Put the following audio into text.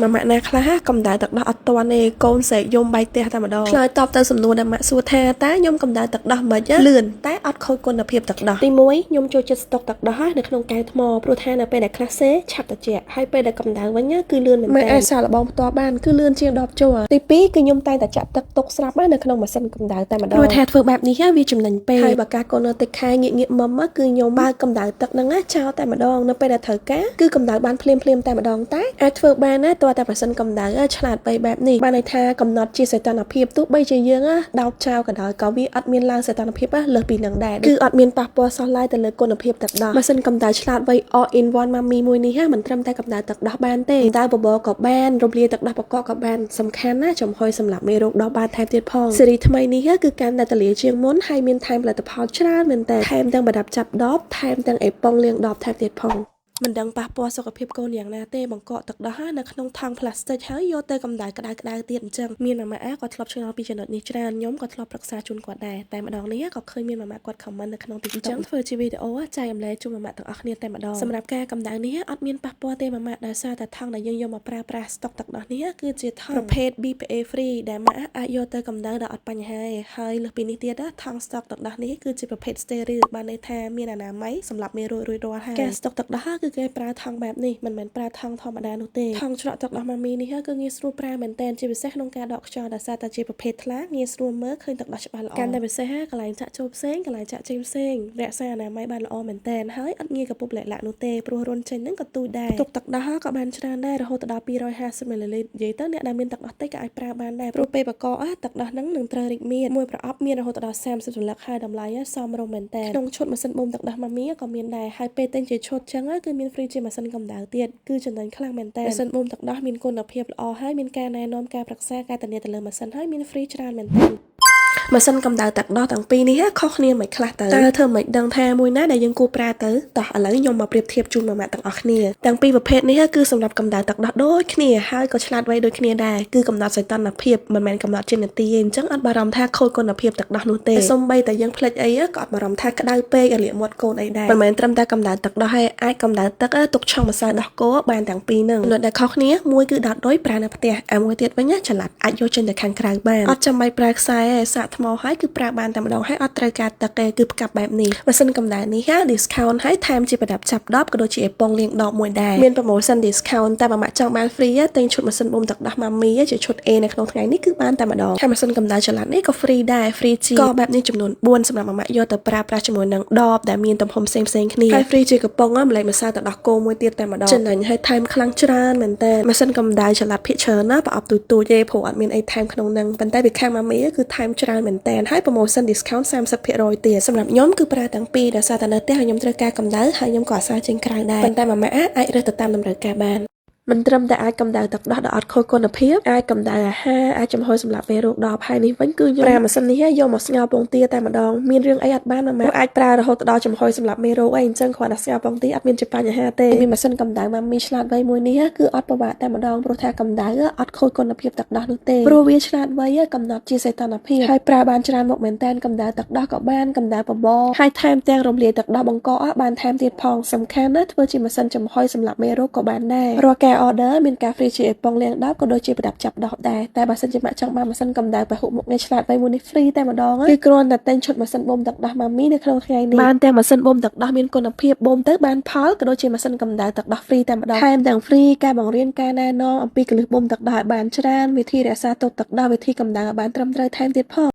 ម៉ាម៉ាក់ណាខ្លះកម្ដៅទឹកដោះអត់ទាន់ទេកូនស្រែកយំបែកផ្ទះតែម្ដងឆ្លើយតបទៅសំណួរដែលម៉ាក់សួរថាតើខ្ញុំកម្ដៅទឹកដោះមិនលឿនតែអត់ខូចគុណភាពទឹកដោះទី1ខ្ញុំចូលចិត្តស្តុកទឹកដោះនៅក្នុងកែវថ្មព្រោះថានៅពេលដែលខ្លះសេឆាប់ត្រជាក់ហើយពេលដែលកម្ដៅវិញគឺលឿនមែនទែនអាចសាកល្បងផ្ទាល់បានគឺលឿនជាងដបជ័រទី2គឺខ្ញុំតែងតែចាក់ទឹកទុកស្រាប់នៅក្នុងម៉ាស៊ីនកម្ដៅតែម្ដងព្រោះថាធ្វើបែបនេះវាចំណេញពេលហើយបើការកូននៅទឹកខែងាកងាកមុំគឺខ្ញុំបើកកម្ដៅទឹកហ្នឹងចោលតែម្ដងនៅពេលដែលត្រូវការគឺកម្ដៅបានភ្លាមភ្លាមតែម្ដងតែអាចធ្វើបានណាតើតែម៉ាស៊ីនកម្ដៅឆ្លាតវៃបែបនេះបានន័យថាកំណត់ជាសីតុណ្ហភាពទោះបីជាយើងដោតចោលក៏ដោយក៏វាអត់មានឡើងសីតុណ្ហភាពលើសពីនឹងដែរគឺអត់មានប៉ះពាល់សោះឡើយទៅលើគុណភាពទឹកដោះម៉ាស៊ីនកម្ដៅឆ្លាតវៃ all in one ម៉ាមីមួយនេះមិនត្រឹមតែកម្ដៅទឹកដោះបានទេកម្ដៅបបរក៏បានរំលាយទឹកដោះបកកក៏បានសំខាន់ណាចំហុយសម្រាប់មេរោគដោះបានថែមទៀតផងស៊េរីថ្មីនេះគឺកាន់តែទលាជាងមុនហើយមានថែមផលិតផលច្រើនមែនតើថែមទាំងប្រដាប់ចាប់ដបថែមទាំងអេប៉ុងលាងដបថែមទៀតផងមិនដឹងប៉ះពាល់សុខភាពកូនយ៉ាងណាទេបង្កកទឹកដោះនៅក្នុងថង់ផ្លាស្ទិកហើយយកទៅកម្ដៅក្តៅក្តៅទៀតអញ្ចឹងមានម៉ាម៉ាក៏ធ្លាប់ឆ្ងល់ពីចំណុចនេះច្រើនខ្ញុំក៏ធ្លាប់ប្រឹក្សាជូនគាត់ដែរតែម្ដងនេះក៏ឃើញមានម៉ាម៉ាគាត់ comment នៅក្នុង TikTok អញ្ចឹងធ្វើជាវីដេអូចែករំលែកជូនម៉ាម៉ាទាំងអស់គ្នាតែម្ដងសម្រាប់ការកម្ដៅនេះអត់មានប៉ះពាល់ទេម៉ាម៉ាដោយសារតែថង់ដែលយើងយកមកប្រើប្រាស់ស្តុកទឹកដោះនេះគឺជាថង់ប្រភេទ BPA free ដែលម៉ាក់អាចយកទៅកម្ដៅដោយអត់បញ្ហាទេហើយលើសពីនេះទៀតថង់ស្តុកទឹកដោះនេះគឺជាប្រភេទ sterile បានន័យថាមានអនាម័យសម្រាប់មេរោគរួចរាល់ហើយការស្តុកទឹកដោះគឺគេប្រើថង់បែបនេះមិនមែនប្រើថង់ធម្មតានោះទេថង់ច្រកទឹកដោះម៉ាមីនេះគឺងាយស្រួលប្រើមែនទែនជាពិសេសក្នុងការដកខ្យល់ដោយសារតែជាប្រភេទថ្លាងាយស្រួលមើលឃើញទឹកដោះច្បាស់ល្អកាន់តែពិសេសកន្លែងចាក់ចូលផ្សេងកន្លែងចាក់ចេញផ្សេងរក្សាអនាម័យបានល្អមែនទែនហើយអត់ងាយកពុបលាក់លាក់នោះទេព្រោះរុនចេញហ្នឹងក៏ទូចដែរទុកទឹកដោះក៏បានច្រើនដែររហូតដល់250មីលីលីត្រនិយាយទៅអ្នកដែលមានទឹកដោះតិចក៏អាចប្រើបានដែរព្រោះពេលបកកទឹកដោះហ្នឹងនឹងត្រូវរីកមានមួយប្រអប់មានរហូតដល់30សន្លឹកហើយតម្លៃសមរម្យមែនទែនក្នុងឈុតម៉ាស៊ីនបូមទឹកដោះម៉ាមីក៏មានដែរហើយពេលទិញជាឈុតចឹងគឺមាន free ជាម៉ាស៊ីនកម្ដៅទៀតគឺចំណេញខ្លាំងមែនតើម៉ាស៊ីនបូមទឹកដោះមានគុណភាពល្អហើយមានការណែនាំការប្រឹក្សាការធានាទៅលើម៉ាស៊ីនហើយមាន free ច្រើនមែនតើម៉ាស៊ីនកម្ដៅទឹកដោះទាំងពីរនេះខុសគ្នាមិនខ្លះទៅតើធ្វើមិនដឹងថាមួយណាដែលយើងគួរប្រើទៅតោះឥឡូវខ្ញុំមកប្រៀបធៀបជូនម៉ាម៉ាក់ទាំងអស់គ្នាទាំងពីរប្រភេទនេះគឺសម្រាប់កម្ដៅទឹកដោះដូចគ្នាហើយក៏ឆ្លាតវៃដូចគ្នាដែរគឺកំណត់សីតុណ្ហភាពមិនមែនកំណត់ជានាទីទេអញ្ចឹងអត់បារម្ភថាខូចគុណភាពទឹកដោះនោះទេសូម្បីតែយើងភ្លេចអីក៏អត់បារម្ភថាក្តៅពេករលាកមាត់កូនអីដែរមិនមែនត្រឹមតែកម្ដៅទឹកដោះហើយអាចកម្ដៅទឹកទុកឆុងម្សៅដោះគោបានទាំងពីរហ្នឹងចំណុចដែលខុសគ្នាមួយគឺដោតរុយប្រើនៅផ្ទះអាមួយទៀតវិញចល័តអាចយកចេញទៅខាងក្រៅបានអត់ចាំបាច់ប្រើខ្សែទេសាកថ្មហើយគឺប្រើបានតែម្ដងហើយអត់ត្រូវការទឹកទេគឺផ្កាប់បែបនេះម៉ាស៊ីនកម្ដៅនេះ discount ហើយថែមជាប្រដាប់ចាប់ដបក៏ដូចជាអេប៉ុងលាងដបមួយដែរមាន promotion discount តែបើម៉ាក់ចង់បាន free ទិញឈុតម៉ាស៊ីនបូមទឹកដោះម៉ាមីជាឈុត A នៅក្នុងថ្ងៃនេះគឺបានតែម្ដងហើយម៉ាស៊ីនកម្ដៅចល័តនេះក៏ free ដែរ free ជាក៏បែបនេះចំនួន4សម្រាប់ម៉ាម៉ាក់យកទៅប្រើប្រាស់ជាមួយនឹងដបដែលមានទំហំផ្សេងផ្សេងគ្នាហើយ free ជាកំប៉ុងម្លែកម្សៅទឹកដោះគោមួយទៀតតែម្ដងចំណេញហើយថែមខ្លាំងច្រើនមែនតើម៉ាស៊ីនកម្ដៅចល័តភាគច្រើនណាប្រអប់ទូចទូចទេព្រោះអត់មានអីថែមក្នុងហ្នឹងប៉ុន្តែពីខាងម៉ាមីគឺថែមច្រើនមែនតើហើយ promotion discount 30%ទៀតសម្រាប់ខ្ញុំគឺប្រើទាំងពីរដោយសារតែនៅផ្ទះខ្ញុំត្រូវការកម្ដៅហើយខ្ញុំក៏អាសាចេញក្រៅដែរប៉ុន្តែម៉ាម៉ាអាចរើសទៅតាមតម្រូវការបានមិនត្រឹមតែអាចកម្ដៅទឹកដោះដោយអត់ខូចគុណភាពអាចកម្ដៅអាហារអាចចំហុយសម្រាប់ពេលរោគដបហើយនេះវិញគឺខ្ញុំប្រើម៉ាស៊ីននេះយកមកស្ងោរពងទាតែម្ដងមានរឿងអីអត់បានម៉ាម៉ាអាចប្រើរហូតដល់ចំហុយសម្រាប់មេរោគអីអញ្ចឹងគ្រាន់តែស្ងោរពងទាអត់មានជាបញ្ហាទេមានម៉ាស៊ីនកម្ដៅម៉ាមីឆ្លាតវៃមួយនេះគឺអត់ពិបាកតែម្ដងព្រោះថាកម្ដៅអត់ខូចគុណភាពទឹកដោះនោះទេព្រោះវាឆ្លាតវៃកំណត់ជាសីតុណ្ហភាពហើយប្រើបានច្រើនមុខមែនតើកម្ដៅទឹកដោះក៏បានកម្ដៅបបរហើយថែមទាំងរំលាយទឹកដោះបង្កកបានថែមទៀតផងសំខាន់ណាធ្វើជាម៉ាស៊ីនចំហុយសម្រាប់មេរោគក៏បានដែររាល់ការ order មានការ free ជាអេប៉ុងលាងដបក៏ដូចជាប្រដាប់ចាប់ដោះដែរតែបើសិនជាម៉ាក់ចង់បានម៉ាស៊ីនកម្ដៅពហុមុខងារឆ្លាតវៃមួយនេះ free តែម្ដងគឺគ្រាន់តែទិញឈុតម៉ាស៊ីនបូមទឹកដោះម៉ាមីនៅក្នុងថ្ងៃនេះបានទាំងម៉ាស៊ីនបូមទឹកដោះមានគុណភាពបូមទៅបានផលក៏ដូចជាម៉ាស៊ីនកម្ដៅទឹកដោះ free តែម្ដងថែមទាំង free ការបង្រៀនការណែនាំអំពីគន្លឹះបូមទឹកដោះឲ្យបានច្រើនវិធីរក្សាទុកទឹកដោះវិធីកម្ដៅឲ្យបានត្រឹមត្រូវថែមទៀតផង។